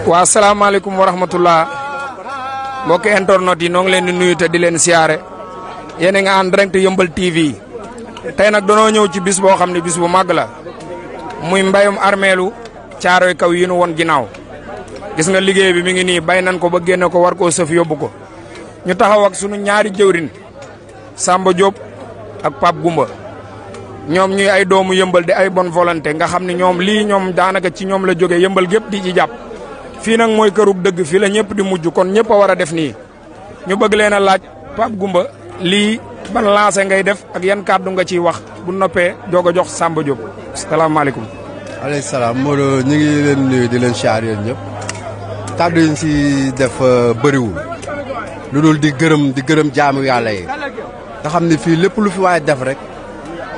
Wa assalamualaikum warahmatullah mbokk internet yi noo ngi leen di nuyu te di leen siyaare yéen nga en direct Yeumbeul TV tey nag danoo ñëw ci bis boo xam ne bis bu màgg la muy mbayum armeelu Caaroy Kaw yi nu woon ginnaaw gis nga liggéey bi mi ngi nii bay nañ ko ba génne ko war koo sëf yóbbu ko ñu taxaw ak sunu ñaari jëwrin Samba Diop ak Pape Goumba ñoom ñuy ay doomu Yeumbeul di ay bonne volonté nga xam ne ñoom lii ñoom daanaka ci ñoom la jógee Yeumbeul gépp di ci jàpp fii nag mooy kërug dëgg fii la ñëpp di mujj kon ñëpp a war a def nii ñu bëgg leen a laaj Pape Goumba lii ban lancé ngay def ak yan kàddu nga ciy wax bu noppee doog a jox Samba Diop. salaamaaleykum. alayhi salaam Modou ñu ngi leen nuyu di leen siyaar yéen ñëpp kàddu yi ñu si def bëriwul lu dul di gërëm jaamu yàlla yi nga xam ne fii lépp lu fi waaye def rek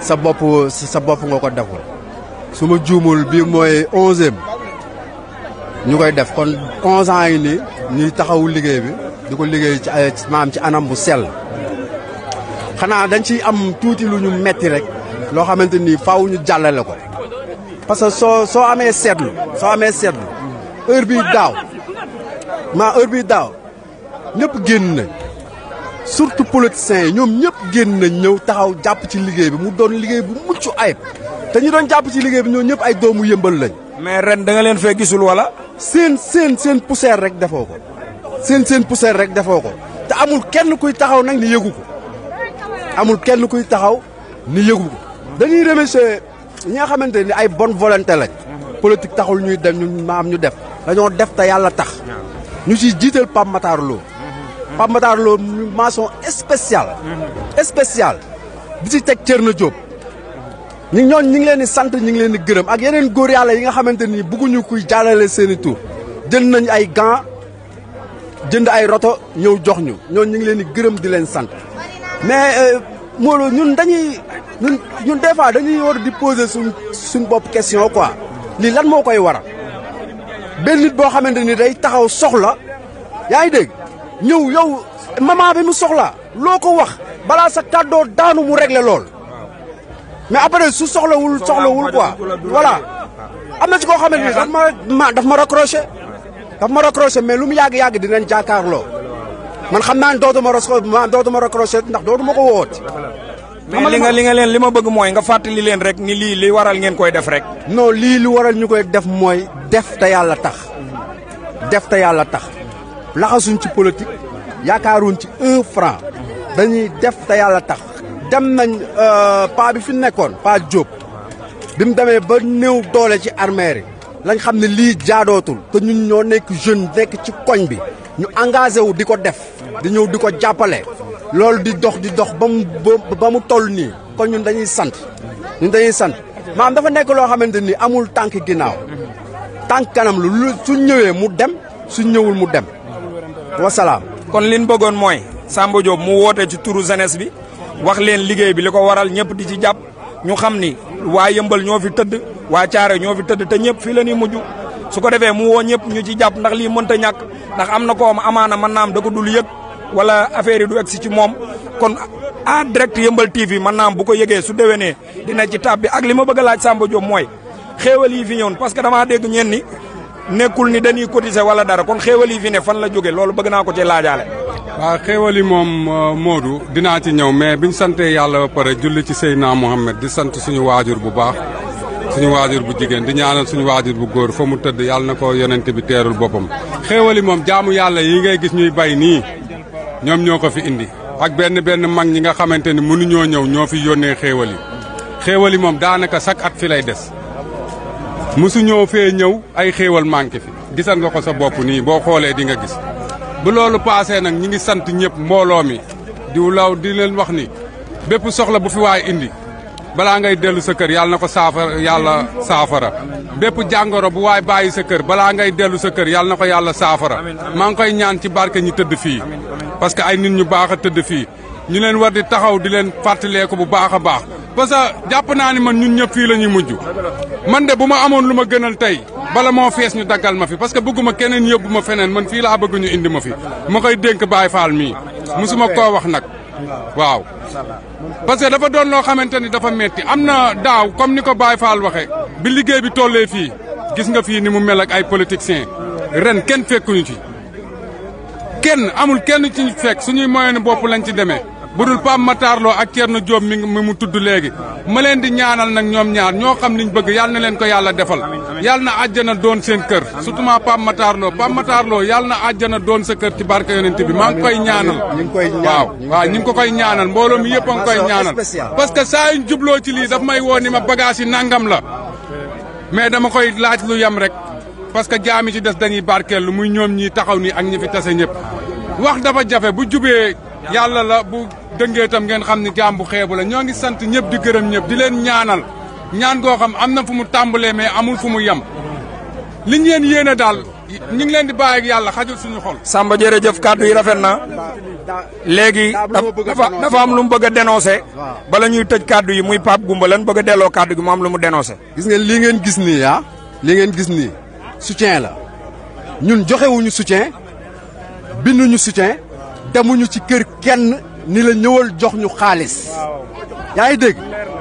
sa bopp nga ko deful su ma juumul bii mooy 11e. ñu koy def kon 11 ans yi nii ñuy taxawu liggéey bi di ko liggéey ci maam ci anam bu sell xanaa dañ ciy am tuuti lu ñu metti rek loo xamante ni faaw ñu jàllale ko parce que soo amee seetlu heure bii daaw ñëpp génn nañ surtout politiciens yi ñoom ñëpp génn nañ ñëw taxaw jàpp ci liggéey bi mu doon liggéey bu mucc ayib te ñu doon jàpp ci liggéey bi ñoo ñëpp ay doomu Yeumbeul lañ. mais ren da nga leen fee gisul wala. seen poussière rek defoo ko seen poussière rek defoo ko te amul kenn kuy taxaw nag ni yëgu ko dañuy remercier ñi nga xamante ni ay bonne volonté lañ. politique taxul ñuy dem ñu def dañoo def te yàlla tax ñu ciy jiital Pape Matar Lo mention spéciale di ci teg Thierno Diop. ñi ngi leen di sant ñi ngi leen di gërëm ak yeneen góor yàlla yi nga xamante ni bëgguñu kuy jàllale seen i tur jënd nañ ay gants jënd ay roto ñëw jox ñu ñooñu ñu ngi leen di gërëm di leen sant mais Modou ñun des fois dañuy war di poser suñ bopp question quoi lii lan moo koy waral benn nit boo xamante ni day taxaw soxla yaa ngi dégg ñëw yow maman bi mu soxla loo ko wax balaa sa kàddoo daanu mu régler lool. mais après su soxlawul quoi voilà am na ci koo xamante ni daf ma raccroché mais lu mu yàgg dinañ jàkkaarloo man xam naa ne dootuma raccroché ndax dootuma ko woot. mais li ma bëgg mooy nga fàttali leen rek ni lii li waral ngeen koy def rek. non lii li waral ñu koy def mooy def te yàlla tax laxasuñ ci politique yaakaaruñ ci 1 franc dañuy def te yàlla tax. dem nañ pa bi fi nekkoon Pa Diop bi mu demee ba néew doole ci armée yi lañ xam ne lii jaadootul te ñun ñoo nekk jeune nekk ci koñ bi ñu engagé wu di ko def di ñëw di ko jàppale loolu di dox ba mu toll nii kon ñun dañuy sant maanaam dafa nekk loo xamante ni amul tànk ginnaaw tànk kanam lu su ñëwee mu dem su ñëwul mu dem wasalaam. kon liñ bëggoon mooy Samba Diop mu woote ci turu jeunesse bi wax leen liggéey bi li ko waral ñëpp di ci jàpp ñu xam ni waa Yeumbeul ñoo fi tëdd waa Caaroy ñoo fi tëdd te ñëpp fii la ñuy mujj su ko defee mu woo ñëpp ñu ci jàpp ndax lii mënta ñàkk ndax am na ko amaana mën naa am da ko dul yëg wala affaire yi du egsi ci moom kon en direct Yeumbeul TV mën naa am bu ko yëgee su déwénee dina ci tab bi ak li ma bëgg a laaj Samba Diop mooy xéewal yi fi ñëwoon parce que damaa dégg ñeen ni nekkul ni dañuy cotiser wala dara kon xéewal yi fi ne fan la jóge loolu bëgg naa ko ci laajaale. waaw xéewal yi moom Modou dinaa ci ñëw mais biñ santee yàlla ba pare julli ci Seydina Mohamed di sant suñu waajur bu baax suñu waajur bu jigéen di ñaanal suñu waajur bu góor fa mu tëdd yàlla na ko yonent bi teerul boppam. xéewal yi moom jaamu yàlla yi ngay gis ñuy bay nii ñoom ñoo ko fi indi ak benn mag ñi nga xamante ni mënuñoo ñëw ñoo fi yónnee xéewal yi moom daanaka chaque at fi lay des mosu ñoo fee ñëw ay xéewal manqué fi gisal nga ko sa bopp nii boo xoolee di nga gis. bu loolu paasee nag ñi ngi sant ñëpp mbooloo mi di leen wax ni bépp soxla bu fi waay indi balaa ngay dellu sa kër yàlla na ko saafara bépp jàngoro bu waay bàyyi sa kër balaa ngay dellu sa kër yàlla na ko yàlla saafara maa ngi koy ñaan ci barke ñi tëdd fii parce que ay nit ñu baax a tëdd fii ñu leen war di taxaw di leen fàttaleeku bu baax a baax parce que jàpp naa ni man ñun ñëpp fii la ñuy mujj man de bu ma amoon lu ma gënal tey bala moo fees ñu daggal ma fi parce que bëgguma keneen yóbbu ma feneen man fii laa bëgg ñu indi ma fi ma koy dénk Baye Fall mii musuma koo wax nag waaw parce que dafa doon loo xamante ni dafa metti am na daaw comme ni ko Baye Fall waxe bi liggéey bi tollee fii gis nga fii ni mu mel ak ay politiciens ren kenn fekkuñu ci kenn amul kenn ci ñu fekk suñuy moyen bopp lañ ci demee budul Pape Matar Lo ak Thierno Diop mi mu tudd léegi ma leen di ñaanal nag ñoom ñaar ñoo xam liñ bëgg yàlla na leen ko yàlla defal yàlla na àjjana doon seen kër surtout Pape Matar Lo yàlla na àjjana doon sa kër ci barke yonent bi maa ngi koy ñaanal waaw ñu ngi ko koy ñaanal mbooloo mi yëpp a ngi koy ñaanal parce que saa yuñ jubloo ci lii daf may woo ni ma bagage yi nangam la mais dama koy laaj lu yem rek parce que jaami ci des dañuy barkeelu muy ñoom ñii taxaw nii ak ñi fi tase ñëpp wax dafa jafe bu jubee yàlla la bu dëngee itam ngeen xam ni jaam bu xeebu la ñoo ngi sant ñëpp di gërëm ñëpp di leen ñaanal ñaan goo xam am na fu mu tàmbalee mais amul fu mu yem liñ leen yéene daal ñu ngi leen di bàyyi ak yàlla xajul suñu xol. Samba jërëjëf kàddu yi rafet na léegi dafa am lu mu bëgg a dénoncé bala ñuy tëj kàddu yi muy Pape Goumba lan bëgg a delloo kàddu gi mu am lu mu dénoncé. gis ngeen lii ngeen gis nii lii ngeen gis nii soutien la ñun joxewuñu soutien binduñu soutien demuñu ci kër kenn ni la ñëwal jox ñu xaalis yaa ngi dégg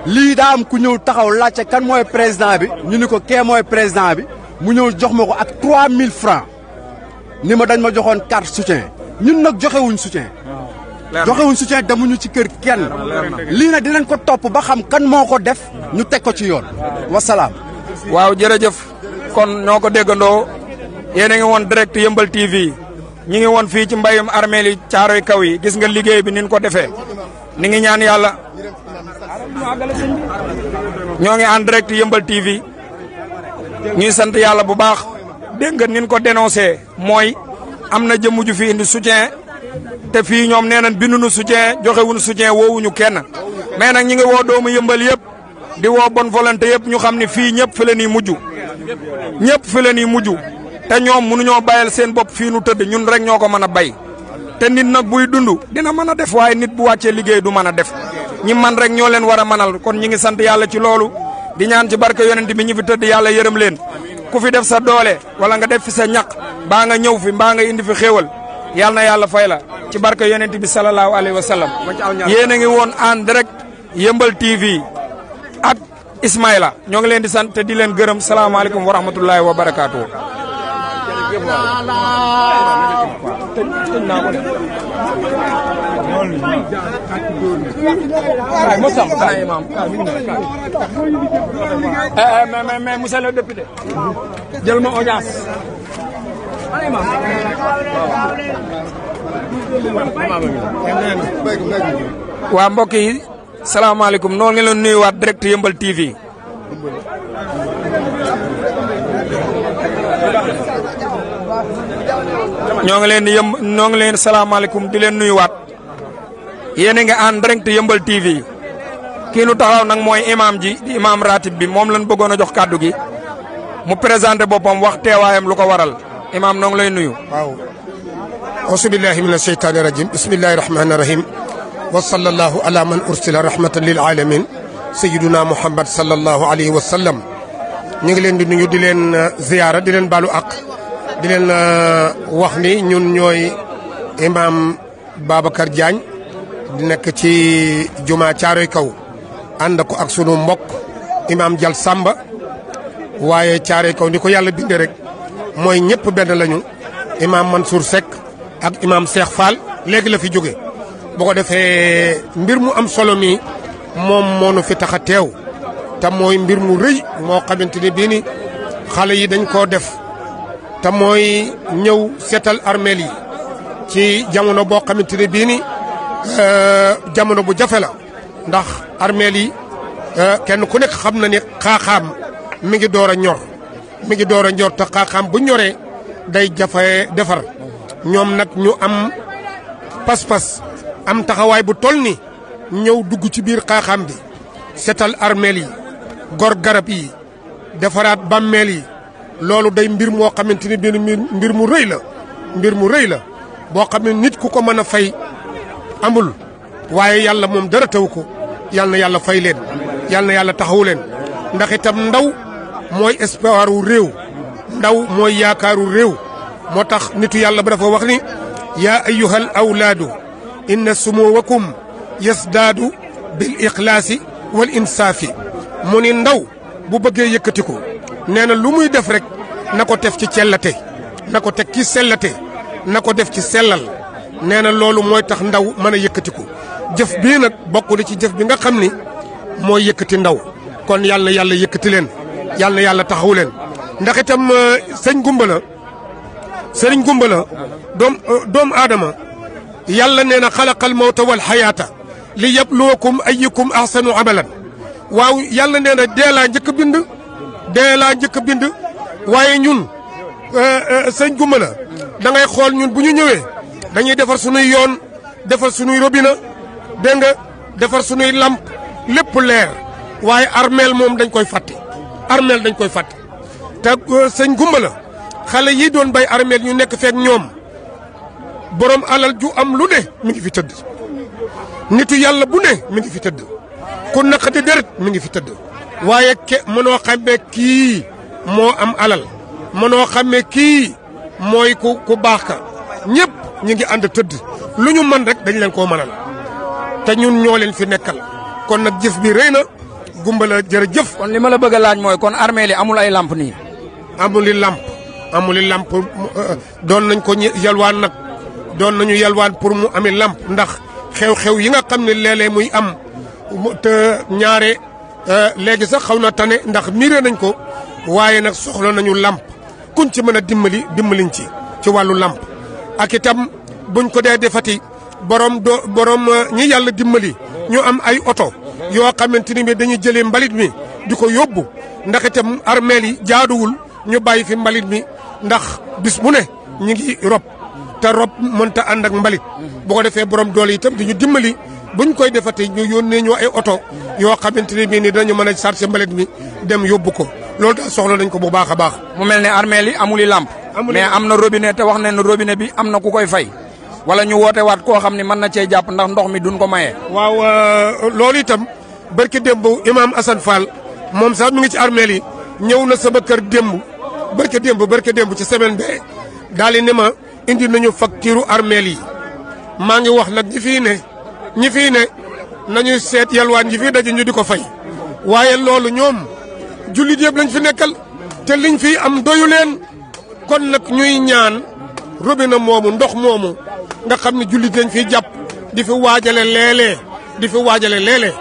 lii daa am ku ñëw taxaw laajte kan mooy président bi ñu ni ko kee mooy président bi mu ñëw jox ma ko ak 3000 francs ni ma dañ ma joxoon carte soutien ñun nag joxewuñ soutien demuñu ci kër kenn lii nag dinañ ko topp ba xam kan moo ko def ñu teg ko ci yoon wasalaam. waaw jërëjëf kon ñoo ko déggandoo yéen a ngi woon direct Yeumbeul TV ñi ngi woon fii ci mbayum armeel yi caaroy kaw yi gis nga liggéey bi ni ñu ko defee ni ngi ñaan yàlla ñoo ngi en direct Yeumbeul TV ñuy sant yàlla bu baax dégg nga ni ñu ko dénoncé mooy am na jëmm ju fi indi soutien te fii ñoom nee nañ binduñu soutien joxewuñu soutien woowuñu kenn mais nag ñi ngi woo doomu Yeumbeul yëpp di woo bonne volonté yëpp ñu xam ne fii ñëpp fi la ñuy mujj ñëpp fi la ñuy mujj te ñoom mënuñoo bayal seen bopp fii nu tëdd ñun rek ñoo ko mën a bay te nit nag buy dund dina mën a def waaye nit bu wàccee liggéey du mën a def ñi man rek ñoo leen war a mënal kon ñi ngi sant yàlla ci loolu di ñaan ci barke yonent bi ñi fi tëdd yàlla yërëm leen ku fi def sa doole wala nga def fi sa ñaq mbaa nga ñëw fi mbaa nga indi fi xéewal yàlla na yàlla fay la ci barke yonent bi sallallahu alayhi wa sallam yéen a ngi woon en direct Yeumbeul TV ak Ismaïla ñoo ngi leen di sant te di leen gërëm salaamaaleykum wa rahmatullahi wa barakaatu. mais monsieur le député jël ma audience. waa mbokk yi salaamaaleykum noo ngi leen nuyuwaat direct Yeumbeul TV. ñoo ngi leen salaamaaleykum di leen nuyuwaat yéen a ngi en direct Yeumbeul TV kii nu taxaw nag mooy imam ji di imam ratib bi moom lañ bëggoon a jox kàddu gi mu présenté boppam wax teewaayam lu ko waral imam noo ngi lay nuyu. waaw. auzubillahi mina sheytaani rajim bismillahi rahmaani rahim wa sallallahu ala man ursila rahmatan lil alamin sayyiduna muhammad sallallahu alayhi wa sallam ñu ngi leen di nuyu di leen ziyaara di leen baalu ak di leen wax ni ñun ñooy imam Babacar Diagne di nekk ci juma Caaroy Kaw ànd ko ak sunu mbokk imam Jal Samba waaye Caaroy Kaw ni ko yàlla bindee rek mooy ñëpp benn lañu imam Mansour Seck ak imam Cheikh Fall léegi la fi jóge boo ko defee mbir mu am solo mi moom moo nu fi tax a teew te mooy mbir mu rëy moo xamante ni bii ni xale yi dañ koo def te mooy ñëw seetal armeel yi ci jamono boo xamante ne bii ni jamono bu jafe la ndax armeel yi kenn ku nekk xam na ni xaaxaam mi ngi door a ñor mi ngi door a ñor te xaaxaam bu ñoree day jafe defar ñoom nag ñu am pas-pas am taxawaay bu toll ni ñëw dugg ci biir xaaxaam bi setal armeel yi gor garab yi defaraat bàmmeel yi loolu day mbir moo xamante ni benn mbir mu rëy la mbir mu rëy la boo xam ne nit ku ko mën a fay amul waaye yàlla moom dara taw ko yal na yàlla fay leen yal na yàlla taxawu leen ndax itam ndaw mooy espoir wu réew ndaw mooy yaakaaru réew moo tax nitu yàlla ba dafa wax ni yaa ayyuhal awlaadu inna sumuwakum yasdaadu bil ixlaasi wal insaafi mu ni ndaw bu bëggee yëkkati ko nee na lu muy def rek na ko def ci cellate na ko teg ci sellate na ko def ci sellal nee na loolu mooy tax ndaw mën a yëkkati ko jëf bii nag bokk na ci jëf bi nga xam ni mooy yëkkati ndaw kon yal na yàlla yëkkati leen yal na yàlla taxawu leen ndax itam sëriñ gumba la doom aadama yàlla nee na xalaqal mawta wal xayaata li yabluwakum ayyukum ahsanu amalan waaw yàlla nee na dee laa njëkk a bind waaye ñun sëñ gumba la da ngay xool ñun bu ñu ñëwee dañuy defar sunuy yoon defar sunuy robinet dégg nga defar sunuy lamp lépp leer waaye armeel moom dañ koy fàtte te sëñ gumba la xale yi doon bay armeel ñu nekk feek ñoom borom alal ju am lu ne mi ngi fi tëdd nitu yàlla bu ne mi ngi fi tëdd ku naqadi deret mi ngi fi tëdd waaye mënoo xamee kii moo am alal mënoo xamee kii mooy ku baax ka ñëpp ñu ngi ànd tëdd lu ñu mën rek dañ leen koo mënal te ñun ñoo leen fi nekkal kon nag jëf bi rëy na gumba la jërëjëf. kon li ma la bëgg a laaj mooy kon armeel yi amul ay lamp nii. amuli lamp doon nañ ko yalwaan nag doon nañu yalwaan pour mu ami lamp ndax xew-xew yi nga xam ne léeg-léeg muy am te ñaare léegi sax xaw na tane ndax miiree nañ ko waaye nag soxla nañu lamp kuñ ci mën a dimbaliñ ci wàllu lamp ak itam buñ ko dee defati borom ñi yàlla dimbali ñu am ay oto yoo xamante ni bi dañuy jëlee mbalit mi di ko yóbbu ndax itam armeel yi jaaduwul ñu bàyyi fi mbalit mi ndax bis bu ne ñu ngi rob te rob mënta ànd ak mbalit bu ko defee borom doole itam di ñu dimbali buñ koy defati ñu yónnee ñu ay oto yoo xamante ni bii ni dañu mën a chargé mbalit mi dem yóbbu ko loolu daal soxla nañ ko bu baax a baax. mu mel ne armeel yi amul lamp. mais am na robinet te wax nañ ne robinet bi am na ku koy fay. wala ñu woote waat koo xam ne mën na cee jàpp ndax ndox mi duñ ko maye. waaw loolu itam barki démb imaam Assane Fall moom sax mi ngi ci armeel yi ñëw na sama kër démb barki démb ci semaine bi daal di ne ma indi nañu facture armeel yi maa ngi wax nag ñi fii ne nañu seet yalwaan ñi fii daje ñu di ko fay waaye loolu ñoom jullit yëpp lañ fi nekkal te liñ fi am doyu leen kon nag ñuy ñaan robinet moomu ndox moomu nga xam ne jullit lañ fiy jàpp di fi waajale léeg-léeg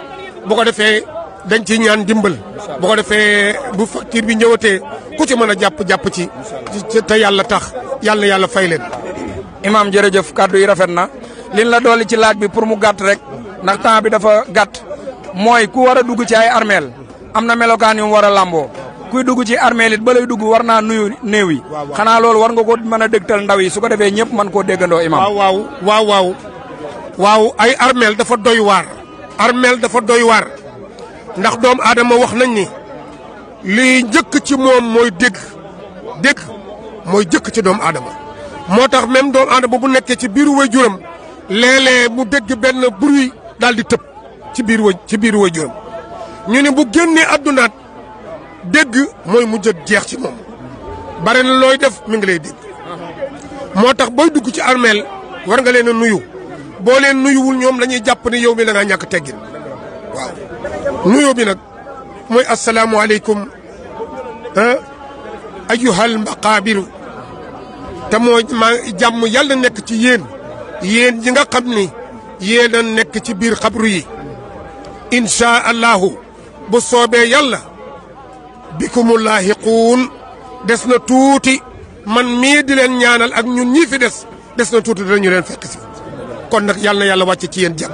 bu ko defee dañ ci ñaan dimbal bu ko defee bu facture bi ñëwatee ku ci mën a jàpp ci te yàlla tax yàlla fay leen. imaam jërëjëf kàddu yi rafet na liñ la dolli ci laaj bi pour mu gàtt rek ndax temps bi dafa gàtt mooy ku war a dugg ci ay armeel am na melokaan yu mu war a lamboo kuy dugg ci armeel it ba lay dugg war naa nuyu néew yi. xanaa loolu war nga ko mën a dégtal ndaw yi su ko defee ñëpp mën koo déggandoo imaam. waaw ay armeel dafa doy waar. ndax doomu aadama wax nañ ni liy njëkk ci moom mooy dégg mooy jëkk ci doomu aadama moo tax même doomu aadama bu nekkee ci biiru waajuram léeg-léeg mu dégg benn bruit daal di tëb ci biiru waajuram ñu ne bu génnee addunaat dégg mooy mu jët jeex ci moom bare na looy def mi ngi lay dégg moo tax booy dugg ci armeel war nga leen a nuyu boo leen nuyuwul ñoom lañuy jàpp ni yow mi da ngaa ñàkk teggin waaw nuyoo bi nag mooy asalaamualeykum ayyuhal maqaabiru te mooy jàmm yàlla nekk ci yéen yi nga xam ni yéen a nekk ci biir xabru yi insha allahu bu soobee yàlla bikumu laahiquun des na tuuti man mii di leen ñaanal ak ñun ñii fi des na tuuti dinañu leen fekk si kon nag yàlla na yàlla wàcce ci yéen jàmm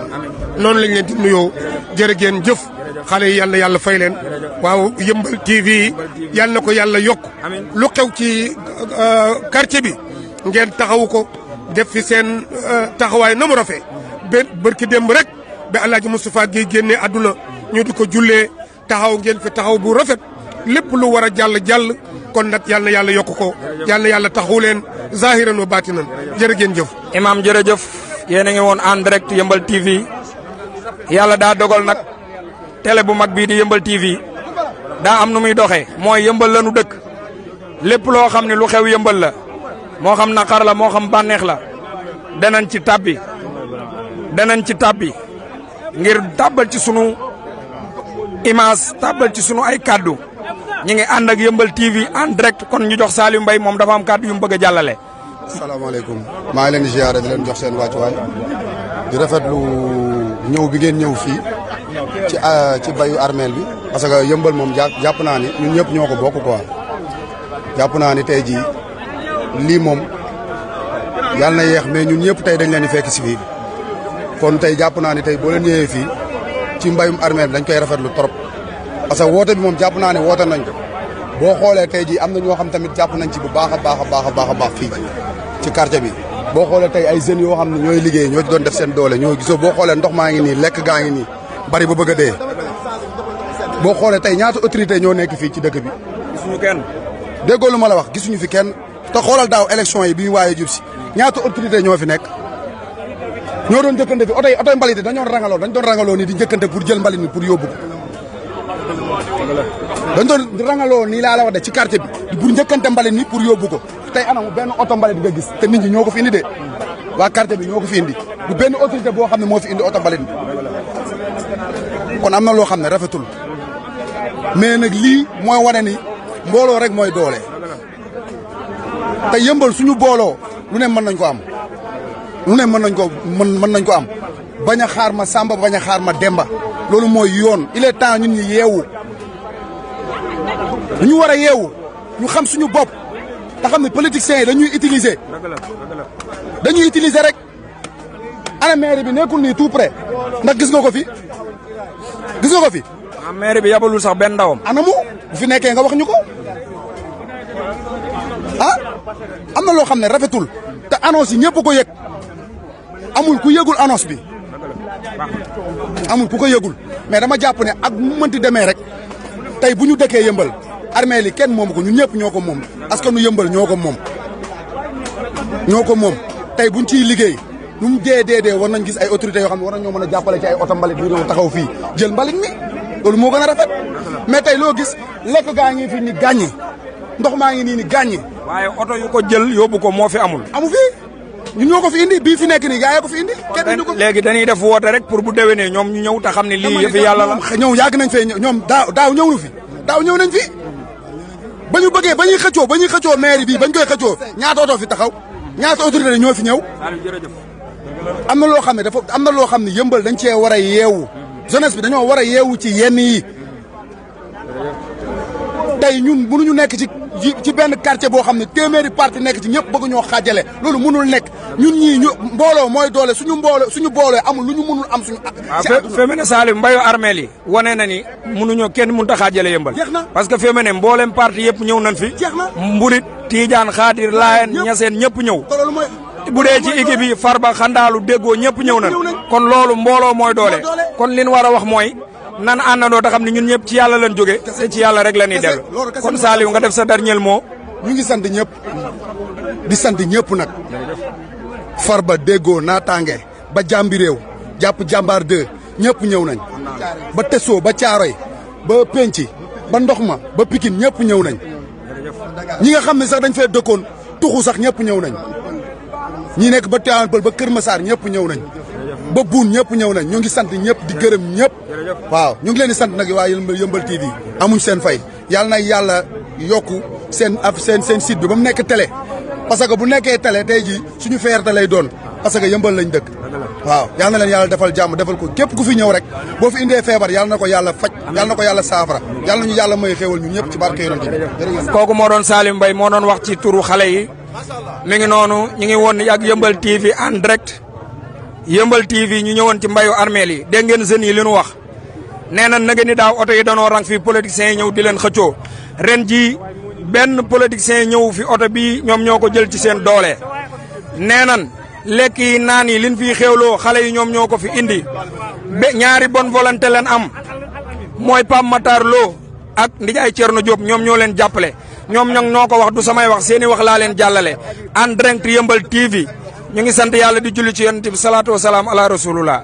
noonu lañ leen di nuyoo jërë ngeen jëf xale yi yàlla na yàlla fay leen waaw Yeumbeul TV yàlla na ko yàlla yokk lu xew ci quartier bi ngeen taxawu ko def fi seen taxawaay na mu rafet bërki démb rek ba El Hadj Moustapha Guèye génnee àdduna ñu di ko jullee taxaw ngeen fi taxaw bu rafet lépp lu war a jàll kon nag yal na yàlla yokk ko yal na yàlla taxawu leen zahiran wa batinan jërë ngeen jëf. Imaam jërëjëf yéen a ngi woon en direct Yeumbeul TV yàlla daa dogal nag télé bu mag bii di Yeumbeul TV daa am nu muy doxee mooy Yeumbeul la nu dëkk lépp loo xam ne lu xew Yeumbeul la moo xam naqar la moo xam bànneex la danañ ci tàbbi ngir tàbbal ci sunu image tàbbal ci sunu ay kaddu ñi ngi ànd ak Yeumbeul TV en direct kon ñu jox Saliou Mbaye moom dafa am kaddu yu mu bëgg a jàllale. asalaamaaleykum maa ngi leen di ziare di leen jox seen wàccuwaay di rafetlu ñëw bi ngeen ñëw fii ci bayu armeel bi parce que Yeumbeul moom jàpp naa ni ñun ñëpp ñoo ko bokk quoi jàpp naa ni tey jii lii moom yàlla na yeex mais ñun ñëpp tey dañ leen di fekk si fii kon tey jàpp naa ni tey boo leen ñëwee fii ci mbayum armeel bi dañ koy rafetlu trop parce que woote bi moom jàpp naa ne woote nañ ko boo xoolee tey jii am na ñoo xam tamit jàpp nañ ci bu baax a baax fii ci quartier bi boo xoolee tey ay jeunes yoo xam ne ñooy liggéey ñoo ci doon def seen doole ñoo gisoo boo xoolee ndox maa ngi nii lekk gaa ngi nii bari ba bëgg a dee boo xoolee tey ñaata autorité ñoo nekk fii ci dëkk bi gisuñu kenn déggoo lu ma la wax gisuñu fi kenn te xoolal daaw élection yi bi ñu waaye jub si ñaata autorité ñoo fi nekk ñoo doon njëkkante fi otoy mbalit dañ doon rangaloo nii di njëkkante pour jël mbalit mi pour yóbbu ko dañ doon rangaloo nii laa la wax de ci quartier bi pour njëkkante mbalit mi pour yóbbu ko tey anamu benn oto mbalit nga gis te nit ñi ñoo ko fi indi de waa quartier bi ñoo ko fi indi bu benn autorité boo xam ne moo fi indi oto mbalit mi kon am na loo xam ne rafetul mais nag lii mooy wane ni mbooloo rek mooy doole te Yeumbeul suñu booloo lu ne mën nañ ko am lu ne mën nañ ko am bañ a xaar ma Samba bañ a xaar ma Demba loolu mooy yoon il est temps ñun ñi yeewu ñu war a yeewu ñu xam suñu bopp te xam ne politiciens yi dañuy utiliser rek ana maire bi nekkul nii tout près ndax gis nga ko fi maire bi yabalul sax benn ndawam anamu bu fi nekkee nga wax ñu ko am na loo xam ne rafetul te annonce yi ñëpp ko yëg amul ku yëgul annonce bi amul ku ko yëgul mais dama jàpp ne ak mu mënti demee rek tey bu ñu dëkkee Yeumbeul armée li kenn moomu ko ñun ñëpp ñoo ko moom askanu Yeumbeul ñoo ko moom tey buñ ciy liggéey nu mu dee war nañ gis ay autorités yoo xam ne war nañoo mën a jàppale ci ay oto mbalit yu ñëw taxaw fii jël mbalit mi loolu moo gën a rafet mais tey loo gis lekk gaa ngi fi ni gàññi ndox maa ngi nii ni gàññi waaye oto yu ko jël yóbbu ko moo fi amu fi ñun ñoo ko fi indi bii fi nekk nii gaa yi ko fi indi kenn indi ko léegi dañuy def woote rek pour bu déwénee ñoom ñu ñëw te xam ne lii yëfi yàlla la ñëw yàgg nañ fee ñoom daaw ñëw fi daaw ñëw nañ fi ba ñu bëggee ba ñuy xëccoo maire bii bañ koy xëccoo ñaata oto fi taxaw ñaata autorité ñoo fi ñëw am na loo xam ne am na loo xam ne Yeumbeul dañ cee war a yeewu jeunesse bi dañoo war a yeewu ci yenn yi tey ñun mënuñu nekk ci benn quartier boo xam ne téeméeri parti nekk ci ñëpp bëgg ñoo xaajale loolu mënul nekk ñun ñii mbooloo mooy doole suñu booloo amul lu ñu mënul am suñu Fémène Saliou mbayu armeel yi wane na ni kenn mënut a xaajale Yeumbeul parce que Fémène mboolem parti yëpp ñëw nañ fi Mburit Tiijaan Xaadir Laayeen Ñaseen ñëpp ñëw bu dee ci équipe yi Farba Xandaalu Déggoo ñëpp ñëw nañ kon loolu mbooloo mooy doole kon li ñu war a wax mooy nan àndandoo te xam ne ñun ñëpp ci yàlla lañ jóge te ci yàlla rek la ñuy dellu kon Saliou nga def sa dernier mot. ñu ngi sant ñëpp di sant ñëpp nag Farba Déggoo Naataange ba jàmbi réew jàpp jàmbaar 2 ñëpp ñëw nañ ba Tesso ba Caaroy ba Penci ba ndox ma ba Pikine ñëpp ñëw nañ ñi nga xam ne sax dañ fee dëkkoon tuxu sax ñëpp ñëw nañ ñi nekk ba Tivaouane Peulh ba Kër Massar ñëpp ñëw nañ ba buun ñëpp ñëw nañ ñu ngi sant ñëpp di gërëm ñëpp waaw ñu ngi leen di sant nag waa Yeumbeul TV amuñ seen fay yàlla na yàlla yokku seen site bi ba mu nekk télé parce que bu nekkee télé tey jii suñu fierté lay doon parce que Yeumbeul lañ dëkk waaw yàlla na leen yàlla defal jàmm defal ko képp ku fi ñëw rek boo fi indee feebar yàlla na ko yàlla faj yàlla na ko yàlla saafara yàlla nañu yàlla may xéewal ñu ñëpp ci barke Yonent bi kooku moo doon Saliou Mbaye moo doon wax ci turu xale yi mi ngi noonu ñu ngi woon ak Yeumbeul TV en direct Yeumbeul TV ñu ñëwoon ci mbayu armeel yi dégg ngeen jeunes yi li ñu wax nee na nga ni daaw oto yi danoo rang fii politiciens yi ñëw di leen xëccoo ren ji benn politicien ñëw fi oto bi ñoom ñoo ko jël ci seen doole nee nan lekk yi naan yi liñ fiy xewloo xale yi ñoom ñoo ko fi indi ba ñaari bonne volonté leen am mooy Pape Matar Lo ak Ndiaye Thierno Diop ñoom ñoo leen jàppale ñoom ñoom ñoo ko wax du samay wax seeni wax laa leen jàllale en direct Yeumbeul TV ñu ngi sant yàlla di julli ci yonent bi salaatu wa salaam ala rasulullah